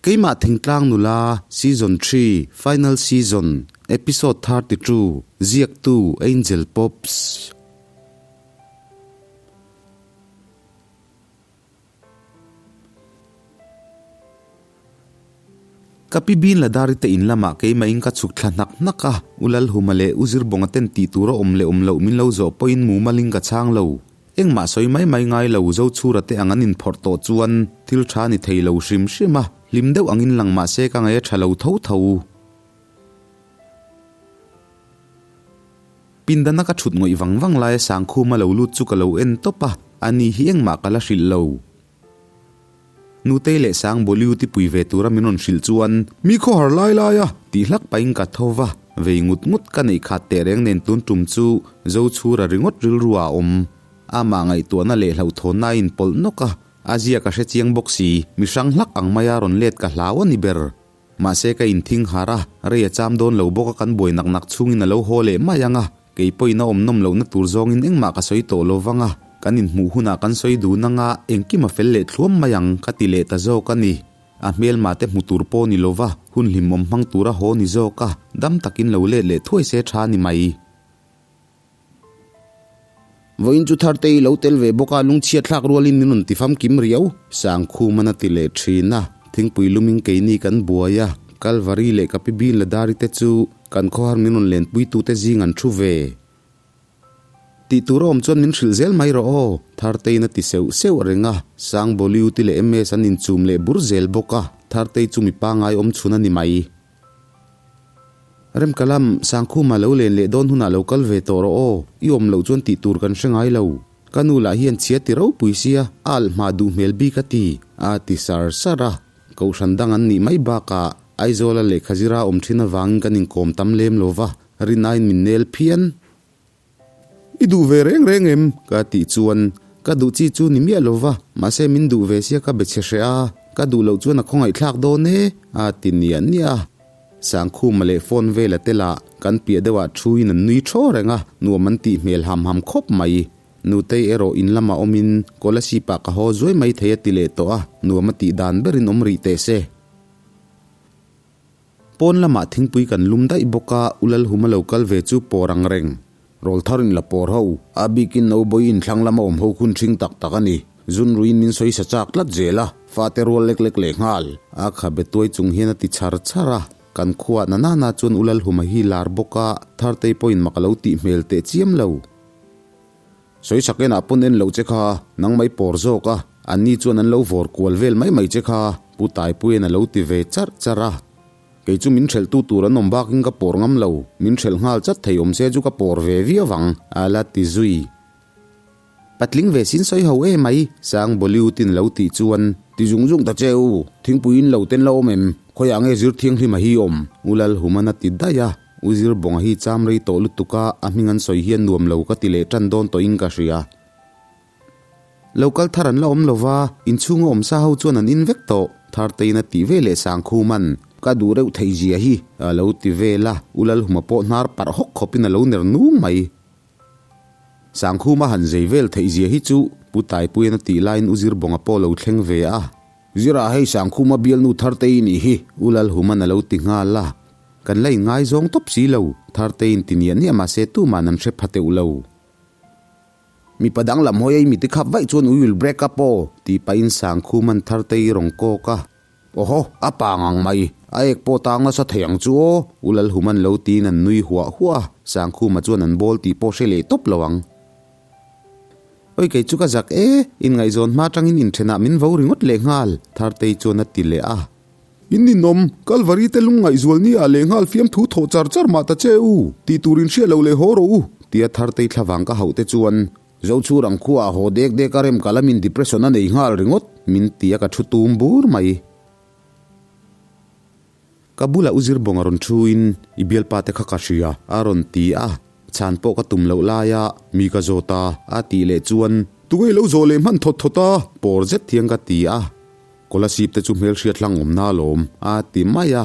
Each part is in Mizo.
Keimah Thingtlang Nula, Season Xii, Final Season, Episode 32, Ziaktu, Angel Pops. Ka pi Bin Ladari te in lamah keimah in ka chhuk thla hnak hnak a, U Lalhuma leh U Zirbawnga ten tih tur a awm leh awm loh min lo zawh pawhin mumal in ka chhang lo. Engmah sawi mai mai ngai lo Zochhura te ang an inphawrh tawh chuan thil tha ni thei lo hrim hrim a, hlim deuh angin lang mahse ka ngaih a tha lo tho tho. Pindana ka thut ngawih vang vang laia Sangkhuma lo lut chu ka lo en tawp a, ani hi engmah ka la hrilh lo. Nutei leh Sang Bawliu ti pui ve tura min rawn hrilh chuan, Mi khawhar lai lai a! tih hlak pahin ka tho va, vei ngut ngut ka neih khat teh reng nen tun tum chu Zochhura ringawt rilru ah a awm. Amah ngaihtuahna leh hlauhthawnna a inpawlh nawk a, a zia ka hre chiang bawk si, mi hrang hlak ang maia rawn let ka hlau a ni ber. Mahse ka inthing har a, rei a cham dawn lo bawk a kan buai nak nak chhungin a lo haw leh mai ang a, Kei pawhin a awm nawm lohna tur zawngin engmah ka sawi tawh lo vang a, kan inhmuh hunah kan sawi dun anga engkim a fel leh thluam mai ang ka ti leh ta zawk a ni. A hmelma te hmu tur pawh ni lova, hun hlimawm hmang tura haw ni zawk a, dam takin lo let leh thuai se tha ni mai. Vawiin chu Thartei lo tel ve bawk a, lungchhiat thlak rualin min rawn ti famkim riau. Sangkhum an a ti leh thin a, thingpui lumin keini kan buai a, Kalvari leh Kapi Bin Ladari te chu Kan khawhar min rawn lenpuitute zing an thu ve. Tih tur a awm chuan min hrilh zel mai rawh aw, Thartein a ti seuh seuh reng a, Sang Boliuti leh MS an inchum leh bur zel bawk a, Thartei chu mi pangai awm chhun a ni mai. Remkalam, Sangkhuma lo len leh dawn hunah lo kal ve tawh rawh aw, i awm loh chuan tih tur kan hre ngai lo. Ka nu lah hian chhia ti ropui sia, a alh hma duh hmel bik a ti, a ti sar sar a. Kohhran dang an nih mai bakah Aizawla lehkha zira awm thin avangin kan inkawm tam lem lo va, rinaiin min nel phian. I duh ve reng reng em? ka tih chuan ka duh chi chu ni miah lo va, mahse min duh ve sia ka be chhe hreh a, ka duh loh chuan a khawngaihthlak dawn e, a ti niah niah a. Sangkhuma leh phone vela te lah kan piah deuhah thuin an nui thaw reng a, nuam an tih hmel ham ham khawp mai. Nutei erawh in lamah awmin Kolasib ah ka haw zuai mai thei a ti leh tawh a, nuam a tih dan berin awm rih teh se. Pawn lamah thingpui kan lum daih bawk a, U Lalhuma lo kal ve chu pawr ang reng. Rawl thar in la pawr ho, a bikin no bawi in thlang lama awm ho khun ṭhing tak tak a ni. Zun ruiin min sawi sa chak tlat zel a, fate rual lek lek leh nghal. A khabe tuai chung hian a ti chhar chhar a, kan khuah na nana chuan U Lalhuma hi lar bawk a, Thartei pawhin mak a lo tih hmel teh chiam lo. Sawi sak enah pawn en loh che kha, nang mai pawr zawk a, anni chuan an lo vawr kual vel mai mai che kha, Pu Taipuia'n a lo ti ve charh charh a. Kei chu min hrelhtu tur an awm bakin ka pawr ngam lo, min hrelh nghal chat thei awm se chu ka pawr ve viau ang, a la ti zui. Patling ve sin sawi ho e mai, Sang Bollywood-in a lo tih chuan. Ti zung zung ta che u, thingpui in lo ten la awm em? Khawiah nge zir thianghlim a hi awm? U Lalhuman a ti daih a. U Zirbawnga hi cham rei tawh lutuk a, a hming an sawi hian nuam lo ka ti leh tan dawn tawhin ka hria. Lo kal thar an la awm lo va, inchhunga awm sa ho chuan an in vek tawh, Thartein a tih ve leh Sangkhuman. Ka duh reuh theih zia hi. A lo ti vel a, U Lalhuma pawh hnar parh hawk khawpin a lo ner nung mai. Sangkhuma han zei vel theih zia hi chu Pu Taipuian a tih laiin U Zirbawnga pawh lo thleng ve a. Zira hei Sangkhuma bialnu Thartei nih hi. U Lalhuman a lo ti nghal a. Kan la inngaizawng tawp si lo, Thartei in ti niah niah mahse tuman an hre pha teuh lo. Mipa dang lam hawi a i miti khap vaih chuan we will break up aw. Tih pahin Sangkhuman Thartei rawn kawk a. Awhaw, a pa ngang mai. A ek pawh tang nasa thei ang chu aw. U Lalhuman lo tiin an nui huah huah a, Sangkhuma chuan an bawl tih pawh hre leh tawp lo ang. Oi kei chu ka zak e, inngaihzawn hma atangin inthenah min vo ringawt leh nghal, Thartei chuan a ti leh a. In ninawm, Kalvari te lungngaihzual ni ah leh nghal fiamthu thawh char char mah ta che u, tih tur in hriat loh leh haw rawh u. Tia Thartei thlavang ka hauh te chuan. Zochhur ang khua ah haw dek dek a rem ka lamin depression a nei nghal ringawt. Min ti a ka thu tum bur mai. Ka bulah u Zirbawng a rawn thuin i bialpa te kha ka hria a rawn ti a, chhan pawh ka tum loh laia mi ka zawt a a tih leh chuan. Tunge lo zawh leh hman thawt thawt a? Pawr zet hian ka ti a, Kolasib te chu hmelhriat hlang awmna alawm a ti mai a,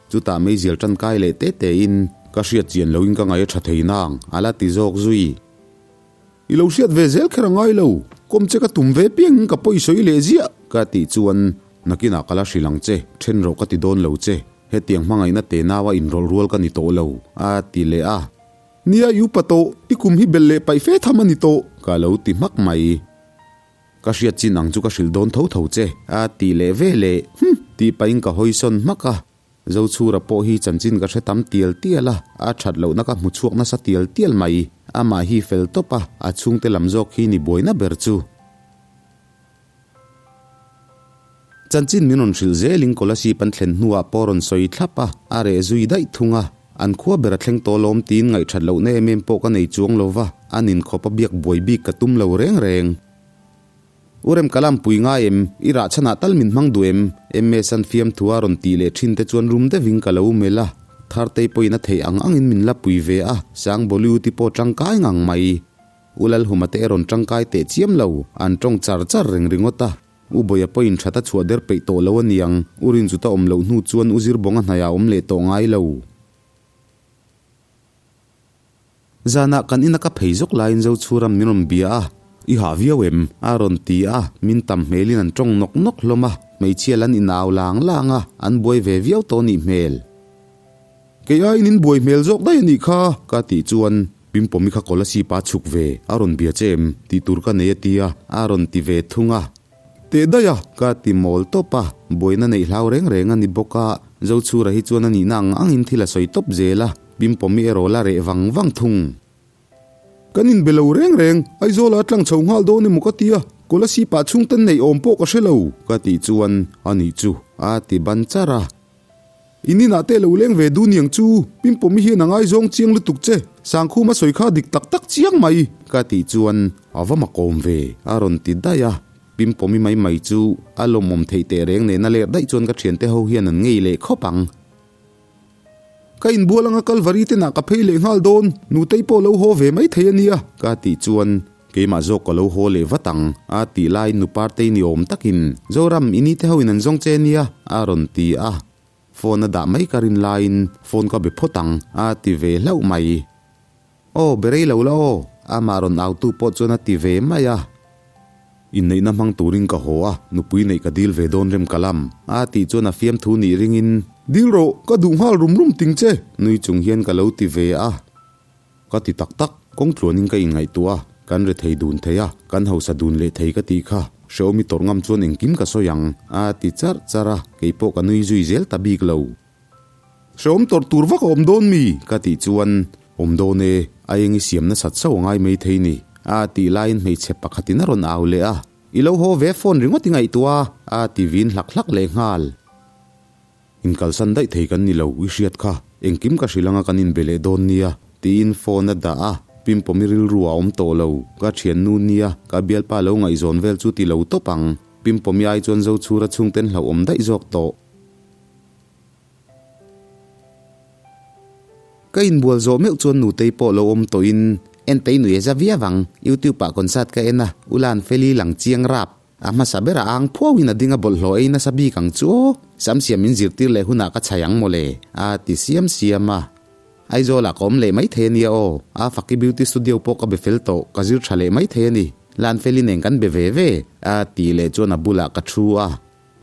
chutah meizial tankai leh te tein ka hriat chian loin ka ngaih a tha thei nang a la ti zawk zui. I lo hriat ve zel kher a ngai lo, kawm che ka tum ve piangin ka pawi sawi leh ziah ka tih chuan. Nakinah ka la hrilh ang che, then rawh ka ti dawn lo che. Hetiang hmangaihna tenaua inrawlh rual ka ni tawh lo, a ti leh a. Nia i upa tawh, i kum hi belh leh paih fe tham a ni tawh. Ka lo ti hmak mai. Ka hriat chin ang chu ka hrilh dawn tho tho che, a ti leh ve leh. Hum! Tih pahin ka hawi sawn hmak a. Zochhura pawh hi chanchin ka hre tam tial tial a, a that lohna ka hmu chhuak nasa tial tial mai. Amah hi fel tawp a, a chhungte lam zawk hi ni buaina ber chu. Chanchin min rawn hrilh zelin Kolasib an thlen hnuah pawh rawn sawi thlap a, a reh zui daih thung a. An khua ber a thleng tawh lawm tiin ngaihthat lohna em em pawh ka nei chuang lo va, a ninkhawp a biak buai bik ka tum lo reng reng. U Rem ka lampui ngai em? I rah chhanah tal min hmang duh em? MS an fiamthu a rawn tih leh thin te chuan rum deuhin ka lo melh a. Thartei pawhin a theih ang angin min la pui ve a, Sang Bollywood-i pawh tangkai ngang mai. U Lalhuma te rawn tangkai teh chiam lo, an tawng char char reng ringawt a. U Bawia pawhin that a chhuah der peih tawh lo a niang, U Rinchuta awm loh hnu chuan U Zirbawnga hnaiah a awm leh tawh ngai lo. Zanah kan ina ka phei zawk laiin Zochhura min rawn bia a, I hah viau em? a rawn ti a, min tam hmelin an tawng nawk nawk hlawm a, hmeichhia lan inau lang lang a, an buai ve viau tawh nih hmel. Kei aiin in buai hmel zawk daih a nih kha, ka tih chuan Pimpawmi kha Kolasib a chhuk ve, a rawn bia che em? Tih tur ka nei a ti a, a rawn ti ve thung a. Teh daih a! Ka ti mawl tawp a, buaina neih hlau reng reng a ni bawk a, Zochhura hi chuan a nihna ang angin thil a sawi tawp zel a, Pimpawmi erawh la reh vang vang thung. Kan inbe lo reng reng, Aizawla a tlang chho nghal dawn emaw ka ti a, Kolasib ah chhungten neih awm pawh ka hre lo, ka tih chuan a nih chu a ti ban char a. In inah te lo leng ve duh niang chu, Pimpawmi hian a ngaizawng chiang lutuk che, Sangkhuma sawi kha dik tak tak chiang mai, ka tih chuan a va makawm ve, a rawn ti daih a. Pimpawmi mai mai chu a lawmawm theih teh reng nen a ler daih chuan ka thiante ho hian an ngei leh khawp ang. Ka inbual anga Kalvari te nah ka phei leh nghal dawn, Nutei pawh lo haw ve mai thei a nia, ka tih chuan Keimah zawk ka lo haw leh vat ang, a tih laiin nu Partei ni awm takin, Zoram, i nite hoin an zawng che nia, a rawn ti a. Phone a dah mai ka rin laiin phone ka be phawt ang, a ti ve hlauh mai. Aw, be rei lo la aw, amah rawn autu pawh chuan a ti ve mai a. Inneihna hmang turin ka haw a, nupui neih ka dil ve dawn rem ka lam, a tih chuan a fiamthu nih ringin. Dil rawh, ka duh nghal rum rum ting che, nui chung hian ka lo ti ve a. Ka ti tak tak, kawng tluanin ka inngaihtuah a, kan rethei dun thei a, kan hausa dun leh thei ka tih kha, hrehawm i tawrh ngam chuan engkim ka sawi ang, a ti charh charh a, keipawh ka nui zui zel ta bik lo. Hrehawm tawrh tur vak a awm dawn mi? Ka tih chuan, Awm dawn e, a eng i siam nasat sauh a ngai mai thei ni, a tih laiin hmeichhe pakhatin a rawn au leh a, I lo haw ve phone ringawt i ngaihtuah a, a ti vin hlak hlak lehnghal. Inkalsan daih thei kan ni lo, i hriat kha, engkim ka hrilh anga kan inbe leh dawn nia, tiin phone a dah a, Pimpawmi rilru a awm tawh lo, ka thiannu nia, ka bialpa lo ngaihzawn vel chu ti lo tawp ang, Pimpawmi ai chuan Zochhura chhungten hlauhawm daih zawk tawh. Ka inbual zawh meuh chuan Nutei pawh lo awm tawhin, Entei nui a za viau ang, YouTube ah concert ka en a, Ulan Feli lang chiang rap. A hmasa ber a ang phuauin a ding a bawlhhlawh ei nasa bik ang chu aw, sam siam min zirtir leh hunah ka chhai ang mawle, a ti siam siam a. Aizawlah ka awm leh mai thei a nia aw, a Faki Beauty Studio pawh ka be fel tawh, ka zir tha leh mai thei a ni, Lanfeli nen kan be ve ve, a tih leh chuan a bulah ka thu a.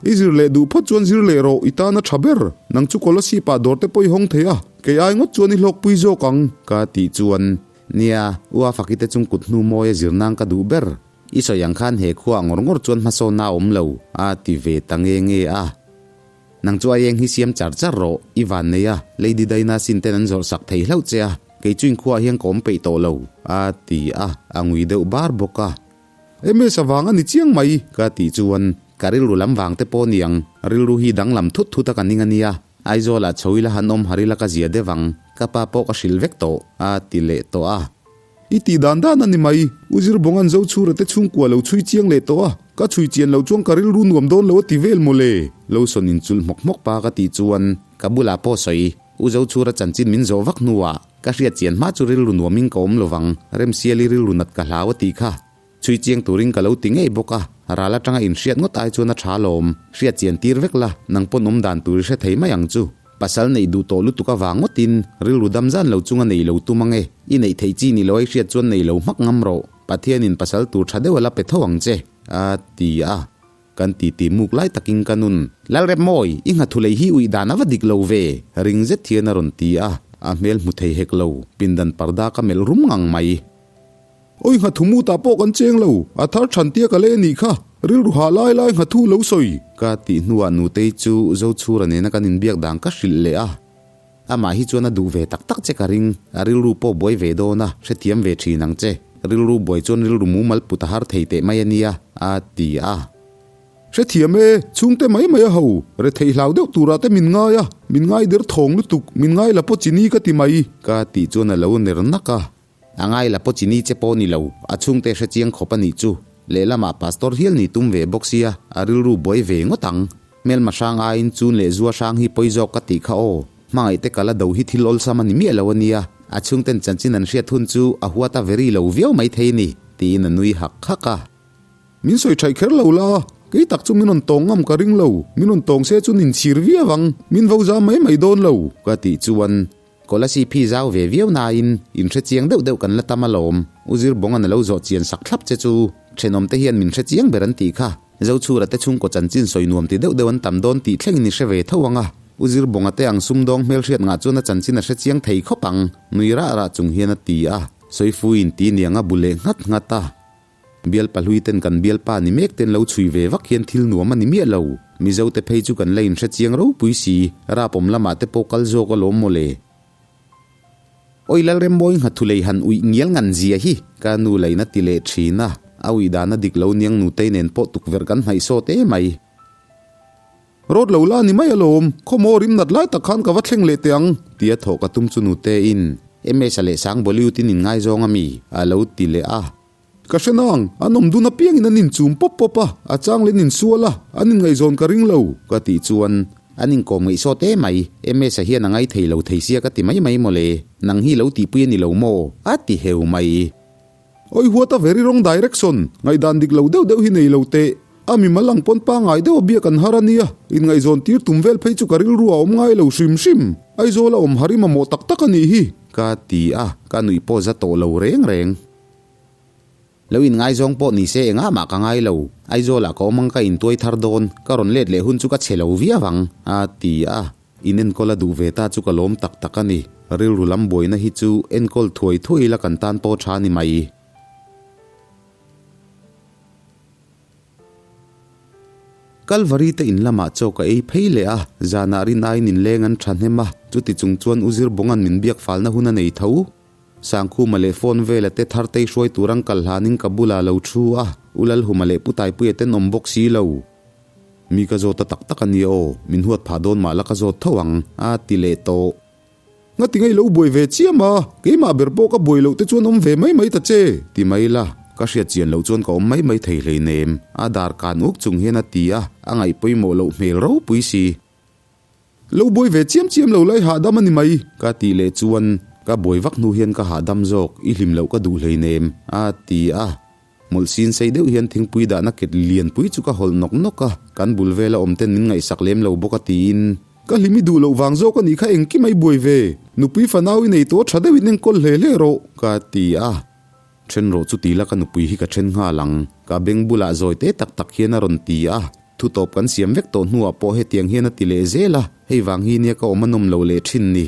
I zir leh duh phawt chuan zir leh rawh, i tan a tha ber, nang chu Kolasib ah dawr te pawh i hawng thei a, kei ai ngawt chuan i hlawkpui zawk ang, ka tih chuan, Nia, u a Faki te chung kut hnu mawi a zir nang ka duh ber, I sawi ang khan he khua ngawr ngawr chuan hmasawnna a awm lo, a ti ve ta nge nge a. Nang chu aieng hi siam char char rawh, i van nei a, Lady Diana sin ten an zawrh sak thei hlauh che a, kei chu inkhuaah hian ka awm peih tawh lo, a ti a, a ngui deuh bar bawk a. MS avang a ni chiang mai, ka tih chuan ka rilru lam vang te pawh niang, rilru hi danglam thut thut a ka ning a nia, Aizawlah chho ila han awm har ila ka zia deuh ang, ka pa pawh ka hrilh vek tawh, a ti leh tawh a. I tih dan dan a ni mai. U Zirbawnga'n Zochhura te chhungkua lo chhui chiang leh tawh a, ka chhui chian loh chuan ka rilru nuam dawn lo a ti vel maw le? Lo sawn inchulh hmawk hmawk pa ka tih chuan ka bulah pawh sawi. U Zochhura chanchin min zawh vak hnuah ka hriat chian hma chu rilru nuamin ka awm lovang, Remsiali rilru nat ka hlau a tih kha. Chhui chiang turin ka lo ti ngei bawk a, ral atanga inhriat ngawt ai chuan a tha lawm. Hriat chian tir vek la, nang pawn awm dan tur i hre thei mai ang chu. Pasal neih duh tawh lutuk avang ngawtin rilru dam zan lo chunga nei lo tum ange. I neih theih chi ni lo ai hriat chuan nei lo hmak ngam rawh. Pathianin pasal tur tha deuh a la pe tho ang che, a ti a. Kan titi muk lai takin ka nun. Lalremmawi, i nghathulei hi uih dan a va dik lo ve, ring zet hian a rawn ti a, a hmel hmu thei hek lo, pindan parda ka melh rum ngang mai. Oi nghathu mutah pawh kan cheng lo, a thar than tia ka le nih kha, rilru hah lai lai nghathu lo sawi. Ka tih hnuah Nutei chu Zochhura nena kan inbiak dan ka hrilh leh a. Amah hi chuan a duh ve tak tak che ka ring, a rilru pawh buai ve dawn a, hrethiam ve thin ang che. Rilru buai chuan rilru mumal put a har thei teh mai a nia, a ti a. Hrethiam e, chhungte mai mai a ho, retheih hlau deuh turah te min ngai a, min ngai der thawng lutuk, min ngai la pawh chini ka ti mai. Ka tih chuan a lo ner nak a. A ngai la pawh chini che pawh ni lo, a chhungte hre chiang khawp a nih chu. Lehlamah pastor hial ni tum ve bawk sia, a rilru buai ve ngawt ang. Hmelma hrang aiin chun leh zua hrang hi pawi zawk ka tih kha aw. Hmangaih te kala do hi thil awlsam a ni miah lo a nia, a chhungten chanchin an hriat hun chu a huat a veri lo viau mai thei ni, tiin a nui hak hak a. Min sawi thaih kher lo la, kei tak chu min rawn tawng ngam ka ring lo, min rawn tawng se chu nin chhir viau ang, min vo zam mai mai dawn lo. Ka tih chuan Kolasib hi zau ve viau nain in hre chiang deuh deuh kan la tam alawm. U Zirbawng an alo zawh chian sak thlap che chu. Thenawm te hian min hre chiang ber an tih kha. Zochhura te chhungkaw chanchin sawi nuam ti deuh deuh an tam dawn tih thlengin i hre ve tho ang a. U Zirbawnga te ang sumdawng hmelhriat ngah chuan a chanchin a hre chiang thei khawp ang, nui rah rah chung hian a ti a. Sawifuiin ti niang a bu leh nghat nghat a. Bialpa hlui ten kan bialpa ni mek ten lo chhui ve vak hian thil nuam a ni miah lo. Mizo te phei chu kan la inhre chiang ropui si, rapawm lamah te pawh kal zawk alawm mawle. Oi Lalremmawi nghathulei han uih ngial ngan zia hi ka nu lain a ti leh thin a, a uih dan a dik lo niang nutei nen pawh tukverh kan hnaih sawt emai. Rawt lo la ni mai alawm, khawmaw rim nat lai tak khan ka va thleng leh teh ang. Tia thawh ka tum chu nuteiin MS-a leh Sang Bollywood in inngaizawng ami? a lo ti leh a. Ka hre nang, an awm dun apiangin an inchum pawp pawp a, a chang leh an insual a, an inngaihzawn ka ring lo. Ka tih chuan, An inkawm ngaih sawt e mai, MS-a hian a ngai thei lo thei sia ka ti mai mai mawle, nang hi lo tihpui a ni lo maw? a ti heu mai. Oi huat a very wrong direction, ngaihdan dik lo deuh deuh hi nei lo teh. A mimal ang pawn pangngai deuh a biak an har a nia, inngaihzawn tir tum vel phei chu ka rilru a awm ngai lo hrim hrim. Aizawl a awm har i mamawh tak tak a nih hi. Ka ti a, ka nuih pawh za tawh lo reng reng. Lo inngaizawng pawh ni se engah mah ka ngai lo, Aizawlah ka awm ang ka intuai thar dawn, ka rawn let leh hun chu ka chhe lo viau ang, a ti a. In enkawl a duh ve ta chu ka lawm tak tak a ni. Rilru lam buaina hi chu enkawl thuai thuai ila kan tan pawh tha a ni mai. Kalvari te in lamah chaw ka ei phei leh a, zanah rin aiin inleng an tha hnem a, chuti chung chuan U Zirbawng'an min biak falna hun a nei tho. Sangkhuma leh phone vela te Thartei hruai tur an kal hlanin ka bulah lo thu a, U Lalhuma leh Pu Taipuia ten awm bawk si lo. Mi ka zawt a tak tak a nia aw, min huat phah dawn mah la ka zawt tho ang, a ti leh tawh. Ngati ngei lo buai ve chiam a, keimah ber pawh ka buai loh te chuan awm ve mai mai ta che. Ti mai la, ka hriat chian loh chuan ka awm mai mai thei hleinem, a dar kan uk chung hian a ti a, a ngaih pawimawh loh hmel ropui si. Lo buai ve chiam chiam lo lai hahdam a ni mai. Ka tih leh chuan, Ka buai vak hnu hian ka hahdam zawk, i hlim loh ka duh hleinem, a ti a. Hmawlh sin sei deuh hian thingpui dahna ket lianpui chu ka hawlh nawk nawk a, kan bul vela awm ten min ngaihsak lem lo bawk a tiin. Ka hlim i duh loh vang zawk a nih kha engkim a i buai ve, nupui fanau i nei tawh tha deuhin enkawl hle hle rawh. Ka ti a, then rawh chu ti la ka nupui hi ka then nghal ang, ka beng bulah zawi te tak tak hian a rawn ti a, thu tawp kan siam vek tawh hnuah pawh hetiang hian a ti leh zel a, hei vang hi nia ka awm a nawm lo leh thin ni.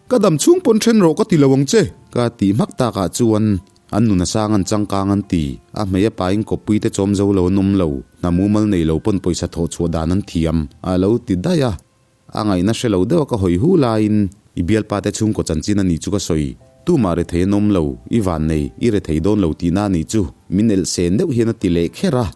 Ka dam chhung pawn then rawh ka ti lo ang che. Ka tih hmak takah chuan an nun a sang an changkang an ti. A hmei a pain kawppui te chawm zo lo an awm lo, hna mumal nei lo pawn pawisa thawh chhuah dan an thiam a lo ti daih a. A ngaihna hre lo deuh a ka hawi hu laiin i bialpa te chhungkaw chanchin a nih chu ka sawi. Tumah rethei an awm lo, i vannei, i rethei dawn lo tihna a nih chu, min elh sen deuh hian a ti leh kher a.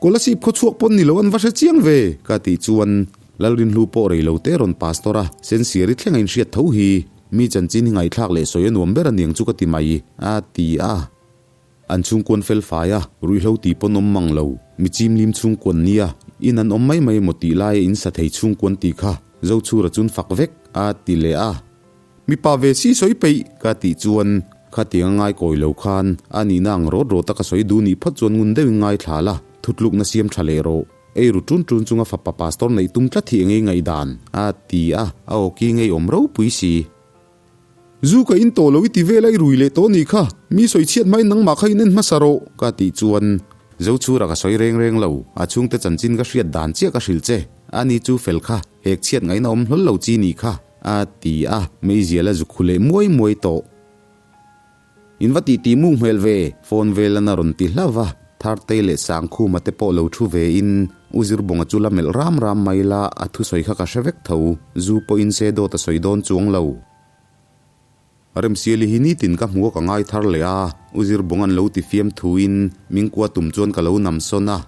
Kolasib khaw chhuak pawn ni lo an va hre chiang ve. Ka tih chuan Lalrinhlu pawh rei lo te rawn pastor a, Sensiari thleng a inhriat tho hi mi chanchin hi ngaihthlak leh sawi a nuam ber aniang chu ka ti mai, a ti a. An chhungkuan fel fai a, ruihhlo ti pawn awm mang lo, mi chimlim chhungkuan nia, in an awm mai mai emaw tih laia in sa thei chhungkuan tih kha Zochhura chun fak vek, a ti leh a. Mipa ve si sawi peih. Ka tih chuan khatiang a ngaikawi lo khan a nihna ang rawt rawt a ka sawi duh nih phawt chuan ngun deuhin ngaithla la, thutlukna siam tha leh rawh. Ei ru tun tun chunga fapa pastor neih tum tlat hi engei ngaihdan? a ti a, a awki ngei awm ropui si. Zu ka in tawh lo i ti vel a i rui leh tawh nih kha, mi sawi chhiat hmain nangmah kha in en hmasa rawh. Ka tih chuan. Zochhura ka sawi reng reng lo, a chhungte chanchin ka hriat dan chiah ka hrilh che, ani chu fel kha, hek chhiat ngaihna awm hlawl lo chi nih kha, a ti a, meizial a zuk khu leh muai muai tawh. In va tih tih muk hmel ve, phone velan a rawn ti hlauh va, Thartei leh Sangkhuma te pawh lo thu ve in, U Zirbawnga chu la melh ram ram mai la, a thusawi kha ka hre vek tho, zu pawhin se dawt a sawi dawn chuang lo. Remsiali hi nitin ka hmu a ka ngai thar leh a, U Zirbawnga'n lo ti fiam thuin min kua tum chuan ka lo nam sawn a.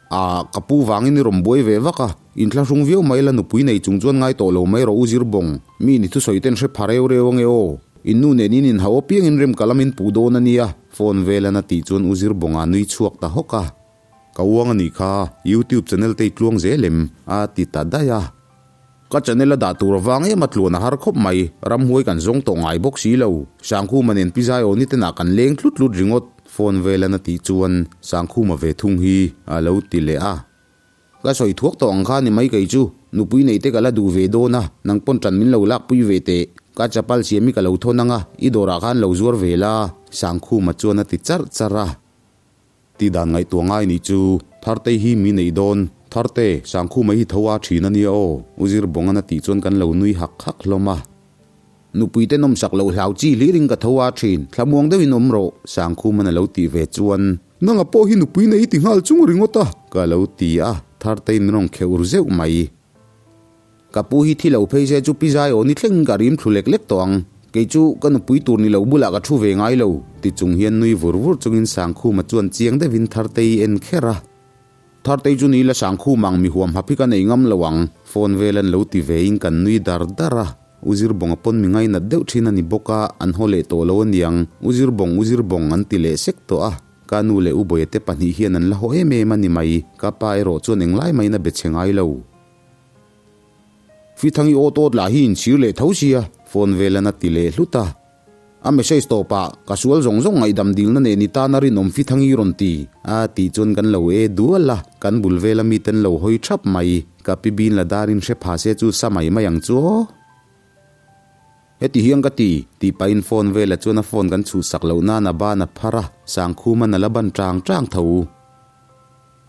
Aah, ka pu vangin i rawn buai ve vak a, inthlahrung viau mai la nupui nei chung chuan ngai tawh lo mai rawh U Zirbawng, mi ni thusawi ten hre pha reu reu ange aw, in nu nen in inhauh apiangin rem ka lamin puh dawn a nia, phone velan a tih chuan U Zirbawnga nui chhuak ta hawk a. Ka uang a nih kha, YouTube channel te i tluang zel em? a ti ta daih a. Ka channel a dah tur avang em a tluan a har khawp mai, ramhuai kan zawng tawh ngai bawk si lo. Sangkhuma nen pi Zaiawni te nah kan leng tlut tlut ringawt, phone velan a tih chuan Sangkhuma ve thung hi a lo ti leh a. Ka sawi thuak tawh ang kha ni mai kei chu, nupui nei te ka la duh ve dawn a, nang pawn ṭan min lo lakpui ve teh, ka chapal siam hi ka lo thawn ang a, i dawrah khan lo zuar ve la, Sangkhuma chuan a ti charh charh a. Ti dan ngaihtuah ngai nih chu Thartei hi mi neih dawn. Tharte, Sangkhuma hi tho a thin a nia aw, U Zirbawngan a tih chuan kan lo nui hak hak hlawm a. Nupui te nawmsak loh hlau chi hlirin ka tho a thin, thlamuang deuhin awm rawh, Sangkhuman a lo tih ve chuan. Nanga pawh hi nupui nei i ti nghal chung ringawt a. Ka lo ti a, Tharteiin min rawn kheuh ru zeuh mai. Ka pu hi thi lo phei se chu pi zai aw ni thleng ka rim thlu lek lek tawh ang. Kei chu ka nupui tur ni lo bulah ka thu ve ngai lo, ti chung hian nui vur vur chungin Sangkhuma chuan chiang deuhin Thartei en kher a. Thartei chu ni la Sangkhum ang mi huam hap hi ka nei ngam lo ang, phone vel an lo ti vein kan nui dar dar a. U Zirbawnga pawn mi ngainat deuh thin a ni bawk a, an haw leh tawh lo aniang, U Zirbawng, U Zirbawng an ti leh sek tawh a. Ka nu leh U Bawia te pahnih hian an la haw em em a ni mai, ka pa erawh chuan englai maiin a be chhe ngai lo. Fithangi awt awt lah hi inchhir leh tho sia, phone velan a ti leh hlut a. A message tawpah, Ka sual zawng zawng ngaihdam dilna nen i tan a rinawm Fithangi rawn ti, a tih chuan kan lo e dual a, kan bul vela miten lo hawi thap mai. Ka pi bin la darin hre pha se chu sa mai mai ang chu aw. Heti hian ka ti, tih pahin phone vela chuan a phone kan chhuhsak loh nan a ban a phar a, Sangkhuman a la ban tang tang tho.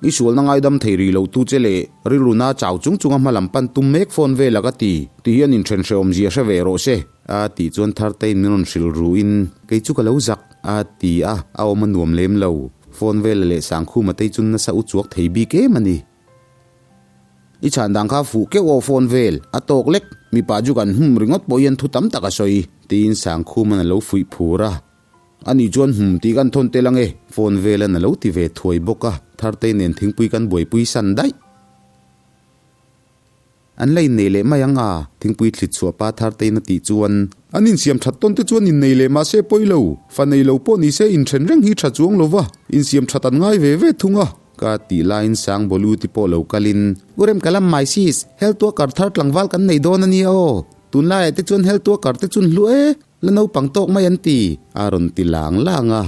I sualna ngaidam thei rih lo tu che leh rilru na chau chung chunga hma lam pan tum mek phone vel a ka ti, ti hian inthen hrehawm zia hre ve rawh se, a tih chuan Thartein min rawn hrilh ruin kei chu ka lo zak, a ti a, a awm a nuam lem lo. Phone vela leh Sangkhuma tei chu nasa u chuak thei bik em a ni. I chhan dan kha fuh keuh aw phone vel, a tawk lek, mipa chu kan hum ringawt pawh hian thu tam tak a sawi, tiin Sangkhuman a lo fuih phur a. Ani chuan hum tih kan thawn tel ange, phone velan a lo ti ve thuai bawk a, Thartei nen thingpui kan buaipui san daih. An la innei leh mai ang a, thingpui thlit chhuah pa Tharteiin a tih chuan. An insiam that tawn te chuan innei leh mahse pawi lo, fa nei lo pawh ni se inthen reng hi tha chuang lo va, insiam that an ngai ve ve thung a. Ka tih laiin Sangbawlu ti pawh lo kalin. U Rem ka lam mai sis, health worker thar tlangval kan nei dawn a nia aw, tunlaiah te chuan health worker te chun hlu e. La naupang tawk mai an ti, a rawn ti lang lang a.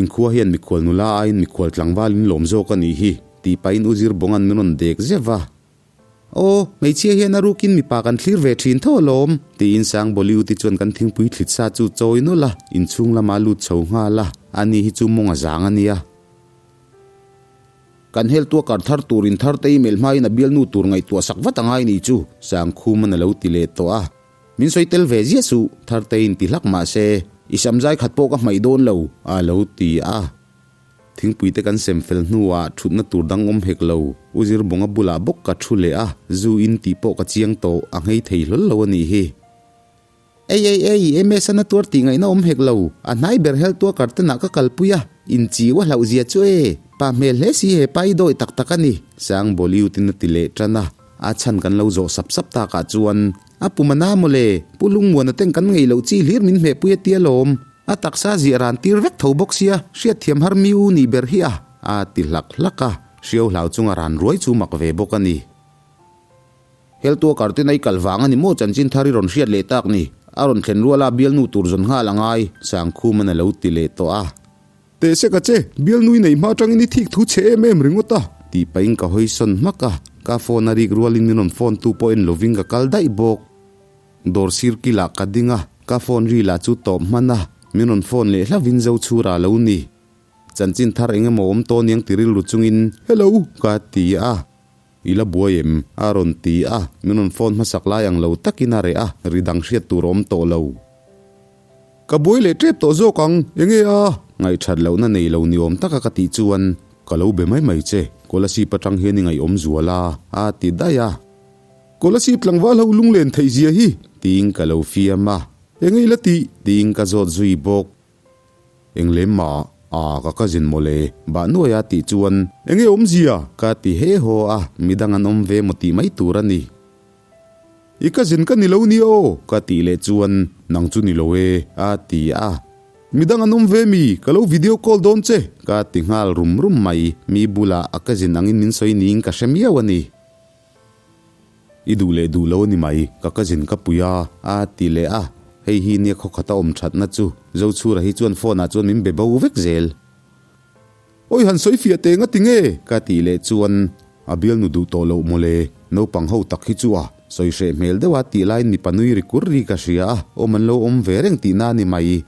Inkhua hian mikhual nula aiin mikhual tlangval in lawm zawk a nih hi, tih pahin U Zirbawnga'n min rawn dek zeuh va. Aw, hmeichhia hian a rukin mipa kan thlir ve thin tho alawm, tiin Sangbawliuti chuan kan thingpui thlit sa chu chawi nawlh a, inchhung lama lut chho nghal a, ani hi chu mawng a zang a nia. Kan heltua kar thar tur in thar te i melh hmain a bialnu tur ngaihtuah sak vat a ngai nih chu, Sangkhuman a lo ti leh tawh a. Min sawi tel ve ziah suh, Thartein ti hlak mah se, i sam zai khat pawh ka hmaih dawn lo, a lo ti a. Thingpui te kan sem fel hnuah thutna tur dang awm hek lo, U Zirbawnga bulah bawk ka thu leh a, zu in tih pawh ka chiang tawh, a nghei thei hlawl lo a nih hi. Ei ei ei, MS a na tuar tih ngaihna awm hek lo, a hnai ber hel tua kartenah ka kalpui a, inchiu a hlauh zia chu e, pa hmel hle si he pa i dawi tak tak a ni, Sangbawliutin a ti leh tan a. A chhan kan lo zawh sap sap takah chuan, A pum a na mawle, Pu Lungmuana ten kan ngei loh chi hlir min hmehpui a tia lawm. A taksa ziah ran tir vek tho bawk sia, hriatthiam har mi u nih ber hi a, a ti hlak hlak a. Hriau hlau chunga ran ruai chu mak ve bawk a ni. Heltua karten a i kal vang a ni maw chanchin thar i rawn hriat leh tak ni? A rawn thlen ruala bialnu tur zawn nghal a ngai, Sangkhuman a lo ti leh tawh a. Teh sek a che, bialnui neih hma atangin i thik thu chhe em em ringawt a. Tih pahin ka hawi sawn hmak a, ka phone a rik rualin min rawn phone tu pawh en lovin ka kal daih bawk. Dawr sir kilah ka ding a, ka phone ri lah chu tawp hman a, min rawn phone leh hlauhin Zochhura lo ni. Chanchin thar eng emaw awm tawh aniang ti rilru chungin, Hello! ka ti a. I la buai em? a rawn ti a. Min rawn phone hmasak lai ang lo takin a reh a, ri dang hriat tur a awm tawh lo. Ka buai leh tep tawh zawk ang, enge a? Ngaihthat lohna nei lo ni awm taka ka tih chuan, Ka lo be mai mai che, Kolasib atang hian i ngaihawm zual a, a ti daih a. Kolasib tlangval ho lunglen theih zia hi! Tiin ka lo fiam a. Enge i la tih? Tiin ka zawt zui bawk. Eng lem mah a, ka cousin mawle, bah nuai a tih chuan. Enge awmzia? Ka ti he haw a, midang an awm ve maw tih mai tur a ni. I cousin ka ni lo nia aw? Ka tih leh chuan, Nang chu ni lo e, a ti a. Midang an awm ve mi? Ka lo video call dawn che. Ka ti nghal rum rum mai, mi bulah a cousin angin min sawi niin ka hre miau a ni. I duh leh duh lo a ni mai, ka cousin ka pui a, a ti leh a. Hei hi nia khawkhata awm thatna chu, Zochhura hi chuan phone ah chuan min be bo vek zel. Awi han sawi fiah teh nga ti nge? Ka tih leh chuan, A bialnu duh tawh loh mawle, naupang ho tak hi chu a sawi hreh hmel deuh a tih laiin mipa nui ri kur ri ka hria a, awm an lo awm ve reng tihna a ni mai.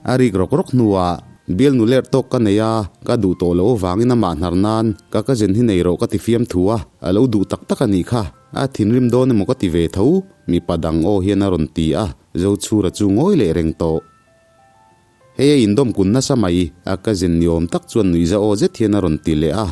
A rik rawk rawk hnuah, Bialnu lerh tawk ka nei a, ka duh tawh loh avangin amah hnar nan ka cousin hi nei rawh ka ti fiam thu a, a lo duh tak tak a nih kha. A thinrim dawn emaw ka ti ve tho, mipa dang aw hian a rawn ti a, Zochhura chu ngawi leh reng tawh. Hei a indawm kun nasa mai, a cousin ni awm tak chuan nuihza aw zet hian a rawn ti leh a.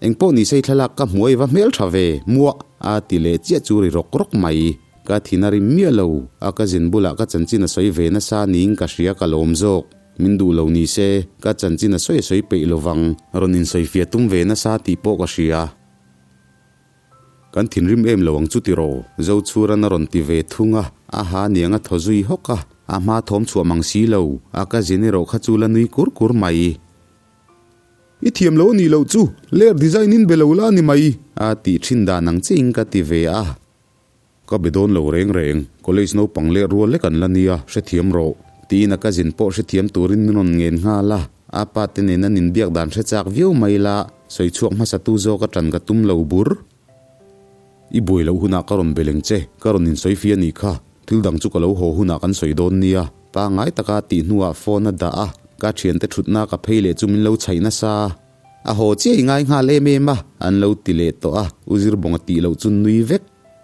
Engpawh ni sei thlalak ka hmuai va hmel tha ve, muah! A ti leh chiah chu ri rawk rawk mai. Ka thin a rim miah lo, a cousin bulah ka chanchin a sawi ve nasa niin ka hria ka lawm zawk. Min duh lo ni se, ka chanchin a sawi a sawi peih lo vang, rawn insawifiah tum ve nasa tih pawh ka hria. Kan thinrim em lo ang chu tiraw? Zochhuran a rawn ti ve thung a, a ha niang a thaw zui hawk a, a hma thawm chhuah mang si lo, a cousin erawh kha chu la nui kur kur mai. I thiam lo a nih loh chu, ler design in be lo la a ni mai. A tih thin dan ang chiah in ka ti ve a. Ka be dawn lo reng reng, college naupang leh rual lek an la nia, hrethiam rawh. Tiin a cousin pawh hrethiam turin min rawn ngen nghal a, a pa te nen an inbiak dan hre chak viau mai la, sawi chhuak hmasatu zawk a tan ka tum lo bur. I buai loh hunah ka rawn be leng che, ka rawn insawi fi a nih kha, thil dang chu ka lo haw hunah kan sawi dawn nia. Pangngai taka tih hnuah phone a dah a, ka thiante thutna ka phei leh chu min lo chhaih nasa. A haw chiah i ngai nghal em em a, an lo ti leh tawh a, U Zirbawnga tih loh chu nui vek.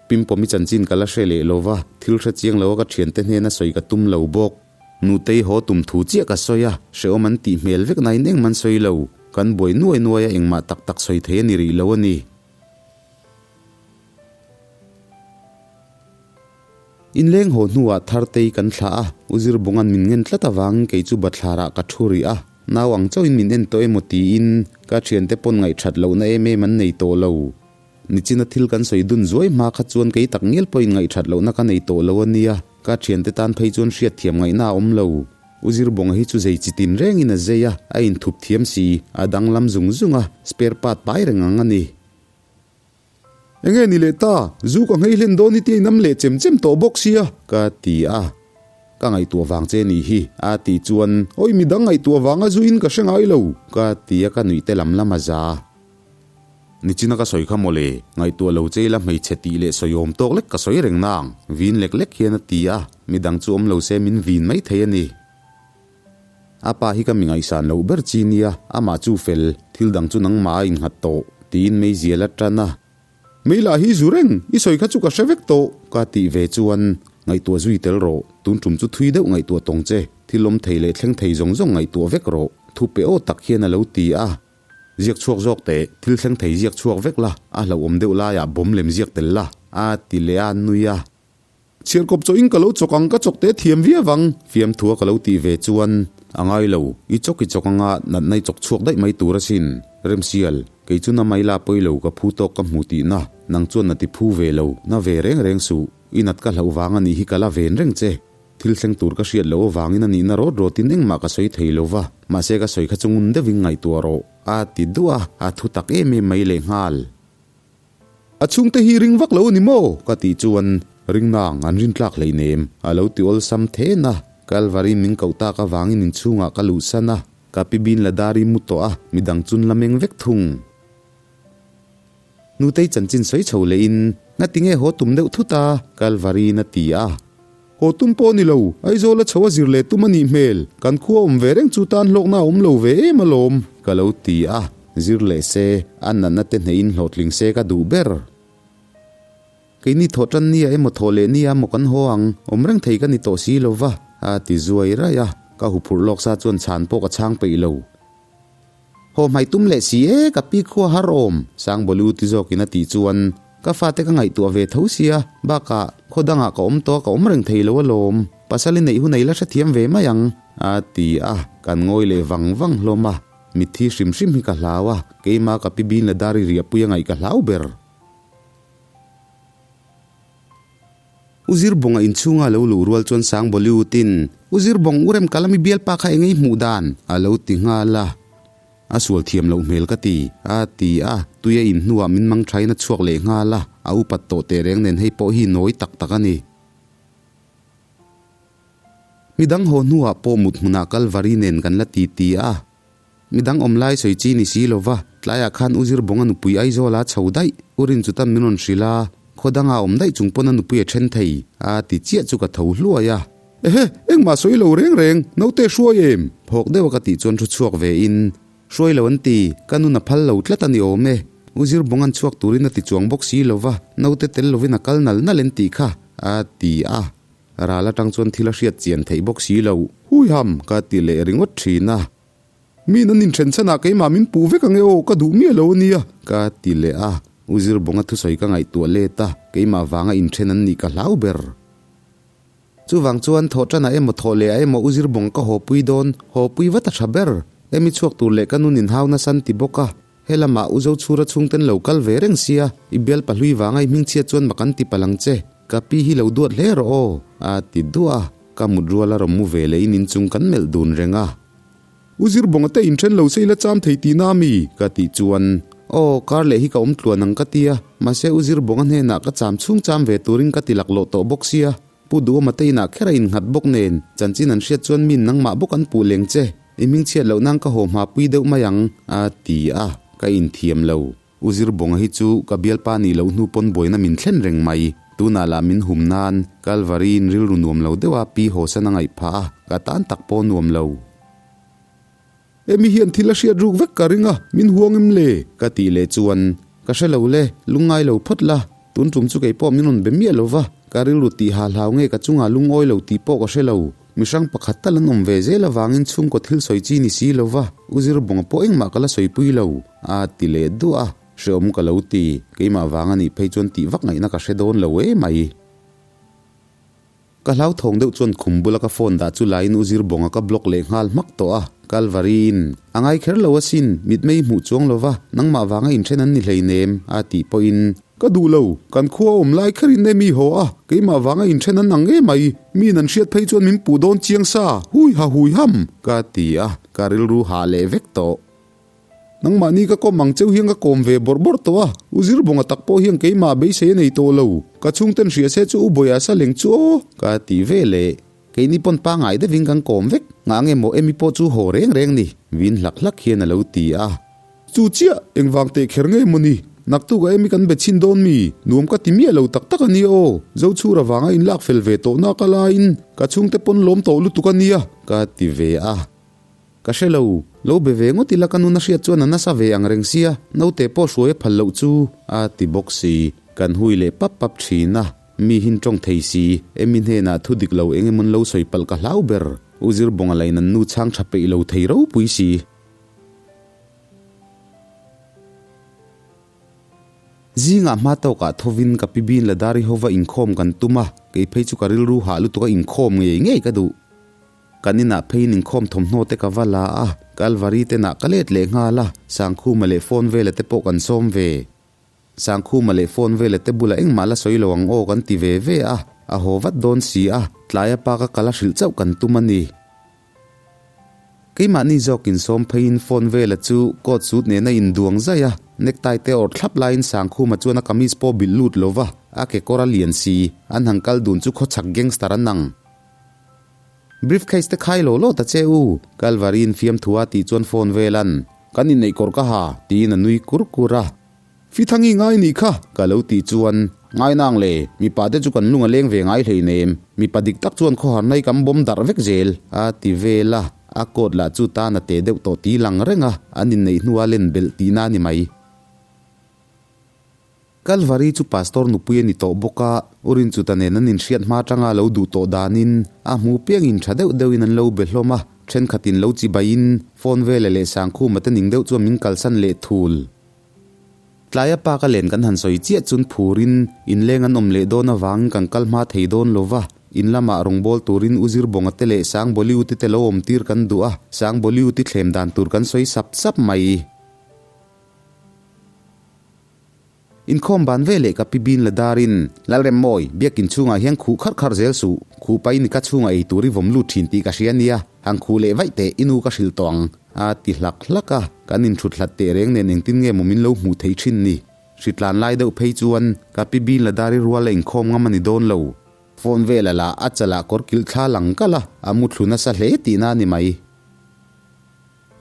Pimpawmi chanchin ka la hre leh lo va, thil hre chiang lo a ka thiante hnena sawi ka tum lo bawk. Nutei haw tum thu chiah ka sawi a, hrehawm an tih hmel vek nain engmah an sawi lo. Kan buai nuai nuai a engmah tak tak sawi thei a ni rih lo a ni. Inleng haw hnuah Thartei kan thlah a, U Zirbunga'n min ngen tlat avangin kei chu bathlarah ka thu rih a, nau ang chauhin min en tawh emaw tiin ka thiante pawn ngaihthat lohna em em an nei tawh lo. Nichina thil kan sawi dun zuai hma kha chuan kei tak ngial pawhin ngaihthat lohna ka nei tawh lo a nia, ka thiante tan phei chuan hriatthiam ngaihna a awm lo. U Zirbunga hi chu zei chi tin rengin a zei a, a inthup thiam si, a danglam zung zung a, spare part pai reng ang a ni. Enge ni leh ta, zu ka nghei hlen dawn hi tia inam leh chem chem tawh bawk sia. Ka ti a, ka ngaihtuah vang che nih hi, a tih chuan. Awi midang ngaihtuah vanga zu in ka hre ngai lo. Ka ti a, ka nuih te lam lam a za. Nichina ka sawi kha mawle, ngaihtuah lo che ila hmeichhe tih leh sawiawm tawk lek ka sawi reng nang, vin lek lek hian a ti a, midang chu awm lo se min vin mai thei a ni. A pa hi ka mi ngaihsan loh ber chi nia, amah chu fel, thil dang chu nangmah a innghat tawh, tiin meizial a tan a. Mei lah hi zu reng, i sawi kha chu ka hre vek tawh. Ka tih ve chuan, ngaihtuah zui tel rawh, tun tum chu thui deuh ngaihtuah tawng che, thil awm thei leh thleng thei zawng zawng ngaihtuah vek rawh, thu pe aw tak hian a lo ti a. Ziak chhuak zawk teh, thil thleng thei ziak chhuak vek la, a hlauhawm deuh laiah bawm lem ziak tel la, a ti leh a, nui a. Chhiarkawp chaw in ka lo chawk ang, ka chawk te thiam viau ang. Fiamthua ka lo tih ve chuan, A ngai lo, i chawk i chawk anga natna i chawk chhuak daih mai tur asin. Remsial, kei chu na mai la pawi lo ka phu tawk ka hmu tihna, nang chuan na ti phu ve lo, na ve reng reng suh, i nat ka hlauh vang a nih hi ka la ven reng che. Thil thleng tur ka hriat loh avangin a nihna rawt rawtin engmah ka sawi thei lo va, mahse ka sawi kha chu ngun deuhin ngaihtuah rawh, a ti duah a, a thu tak em em mai lehnghal. A chhungte hi ring vak lo a ni maw? Ka tih chuan ring nang an rin tlak hleinem a lo ti awlsam then a, Kalvari min koh tak avangin inchhungah ka luhsan a, ka pi bin la dar i mu tawh a, midang chun la meng vek thung. Nutei chanchin sawi chho lehin, Ngati nge haw tum deuh thut a? Kalvari-in a ti a. Haw tum pawh ni lo, Aizawl a chho a zir leh tum a nih hmel. Kan khua awm ve reng chu tan hlawkna a awm lo ve em alawm. Ka lo ti a, zir leh se, a natna te hneihin hlawhtling se ka duh ber. Keini thawh tan nia emaw thawh leh nia maw kan haw ang, awm reng thei ka ni tawh si lo va, a ti zuai raih a, ka huphurh lawk sa chuan chhan pawh ka chhang peih lo. Haw hmai tum leh si e, ka pi khua har awm, Sangbawlu ti zawkin a tih chuan ka fate ka ngaihtuah ve tho sia, bakah khaw dangah ka awm tawh a ka awm reng thei lo alawm, pasal i neih hun ei la hrethiam ve mai ang, a ti a, kan ngawi leh vang vang hlawm a, mitthi hrim hrim hi ka hlau a, keimah ka pi bin la dar i riahpui a ngaih ka hlau ber. U Zirbawnga inchhunga lo luh rual chuan Sangbawliutin, U Zirbawng, U Remkalami bialpa kha eng ei hmuh dan? a lo ti nghal a. A sual thiam loh hmel ka ti, a ti a. Tui a in hnuah min mang thain a chhuak leh nghal a, a upat tawh teh reng nen hei pawh hi nawi tak tak a ni. Midang haw hnuah pawh mut hmunah Kalvari nen kan la ti ti a. Midang awm lai sawi chi ni si lo va, tlaiah khan U Zirbawnga nupui Aizawla chho daih, U Rinchutan min rawn hrilh a, khaw danga awm daih chung pawn a nupui a then thei, a ti chiah chu ka tho hluai a. Ehe, engmah sawi lo reng reng, naute hruai em? Phawk deuha ka tih chuan thu chhuak ve in, Hruai lo an ti, ka nun a phal lo tlat a ni awm e. U Zirbawnga'n chhuak turin a ti chuang bawk si lo va, naute tel lovin a kal nal nal en tih kha, a ti a. Ral atang chuan thil a hriat chian theih bawk si lo. Huiham, ka ti leh ringawt thin a. Min an inthen chhanah keimah min puh vek ang e aw, ka duh miah lo a nia. Ka ti leh a, U Zirbawnga thusawi ka ngaihtuah let a, keimah vanga inthen an nih ka hlau ber. Chuvang chuan thawh tanah emaw thawh leh ah emaw U Zirbawng ka haw pui dawn, haw pui vat a tha ber. Emi chhuak tur leh ka nun inhau nasa an ti bawk a, helamah U Zochhura chhungten lo kal ve reng sia, i bial pahlui vanga i hmingchhiat chuan mak an ti palh ang che, ka pi hi lo duat hle rawh aw, a ti duah a, ka mut rual a rawn mu ve leh in inchung kan melh dun reng a. U Zirbawnga te inthen lo se ila cham thei tihna a mi? Ka tih chuan, Aw, kar leh hi ka awm tluan ang ka ti a, mahse U Zirbawnga hnenah ka cham chhung cham ve turin ka ti laklawh tawh bawk sia, Pu Duhawma te inah kher a innghat bawk nen, chanchin an hriat chuan min nangmah bawk an puh leng che, i hmingchhiat loh nan ka haw hma pui deuh mai ang, a ti a, ka inthiam lo. U Zirbawnga hi chu ka bialpa nih loh hnu pawn buaina min thlen reng mai. Tunah lah min hum nan Kalvari-in rilru nuam lo deuha pi hawsan a ngaih phah a, ka tan tak pawh nuam lo. Emi hian thil a hriat ruk vek ka ring a, min huang em le? Ka tih leh chuan, Ka hre lo le, lungngai lo phawt la, tun tum chu kei pawh min rawn be miah lo va, ka rilru tih ha hlau nge ka chungah lungawi lo tih pawh ka hre lo. Mihrang pakhat tal an awm ve zel avangin chhungkaw thil sawi chi ni si lo va, U Zirbawnga pawh engmah ka la sawipui lo, a ti leh duah a, hreawm ka lo ti, keimah vang a nih phei chuan tih vak ngaihna ka hre dawn lo e mai. Ka hlauthawng deuh chuan khum bula ka phone dah chu laiin U Zirbawnga ka block leh nghal hmak tawh a, Kalvari-in, A ngai kher lo asin, mitmei hmuh chuang lo va, nangmah vanga inthen an ni hleinem, a tih pawhin, Ka duh lo, kan khua awm lai kherin e mi haw a, keimah vanga inthen an ang em mai, miin an hriat phei chuan min puh dawn chiang sa, hui ha hui ham! Ka ti a, ka rilru hah leh vek tawh. Nangmahni ka kawm ang cheu hian ka kawm ve bawrh bawrh tawh a, U Zirbawnga tak pawh hian keimah beisei a nei tawh lo, ka chhungten hria se chu U Bawia sa leng chu aw! Ka ti ve leh, keini pawn pangngai deuhin kan kawm vek, ngah nge maw emi pawh chu haw reng reng ni, vin hlak hlak hian a lo ti a. Chu chiah, engvang teh kher nge maw ni? Naktuk a emi kan be chhin dawn mi? Nuam ka ti miah lo tak tak a nia aw. Zochhur avanga inlak fel ve tawh nak a laiin ka chhungte pawn lawm tawh lutuk a nia. Ka ti ve a. Ka hre lo, lo be ve ngawt ila ka nun a hriat chuan a nasa ve ang reng sia, naute pawh hruai a phal loh chu, a ti bawk si. Kan hui leh pap pap thin a, mi hin tawng thei si, emi hnenah thu dik lo eng emawn lo sawi palh ka hlau ber. U Zirbawnga lain an nu chhang tha peih lo thei ropui si. Zingah hma tawkah thovin ka pi bin Ladari hova inkhawm kan tum a, kei phei chu ka rilru hah lutuk a inkhawm ngei ngei ka duh. Kan inah pheiin inkhawm thawmhnaw te ka va la a, Kalvari tenah ka let leh nghal a, Sangkhuma leh phone vela te pawh kan sawm ve. Sangkhuma leh phone vela te bulah engmah la sawi lo ang aw kan ti ve ve a, a haw vat dawn si a, tlaia pa ka kal a hrilh chauh kan tum a ni. Keimahni zawkin sawm pheiin phone vela chu coat suit nena induang zaih a, necktie te awrh thlap laiin Sangkhuma chuan a kamis pawh bilh lut lo va, a kekawr a lian si, an han kal dun chu khawchhak gangster an ang. Briefcase te khai lo law ta che u, Kalvari-in fiamthua tih chuan phone velan, Kan inneih kawr ka ha, tiin a nui kur kur a. Fithangi ngai nih kha, ka lo tih chuan. Ngai nang le, mipa te chu kan lung a leng ve ngai hleinem, mipa dik tak chuan khawhar nai kan bawm darh vek zel, a ti vel a, a coat lah chu tan a teh deuh tawh ti lang reng a, an inneih hnua len belh tihna a ni mai. Kalvari chu pastor nupui a ni tawh bawk a, U Rinchuta nen an inhriat hma atanga lo duh tawh danin a hmu piangin tha deuh deuhin an lo be hlawm a, thenkhatin lo chibaiin phone vela leh Sangkhuma te ning deuh chuan min kalsan leh thul. Tlaia pa ka len kan han sawi chiah chun phurin inleng an awm leh dawn avangin kan kal hma thei dawn lo va, in lamah rawngbâwl turin U Zirbawnga te leh Sangbawliuti te lo awm tir kan duh a, Sangbawliuti thlem dan tur kan sawi sap sap mai. Inkhawm ban ve leh ka pi bin la darin, Lalremmawi, biakin chhungah hian khuh kharh kharh zel suh, khuh pai ni ka chhungah ei tur i vawm lut thin tih ka hria nia, han khuh leh vaih teh, i nu ka hrilh tawh ang, a ti hlak hlak a, kan inthut hlat teh reng nen engtin nge maw min lo hmuh theih thin ni? Hritlan lai deuh phei chuan ka pi bin la dari ruala inkhawm ngam a ni dawn lo. Phone vela lah a chalah kawr kilh thla lang kalh a, a muthlu nasa hle tihna a ni mai.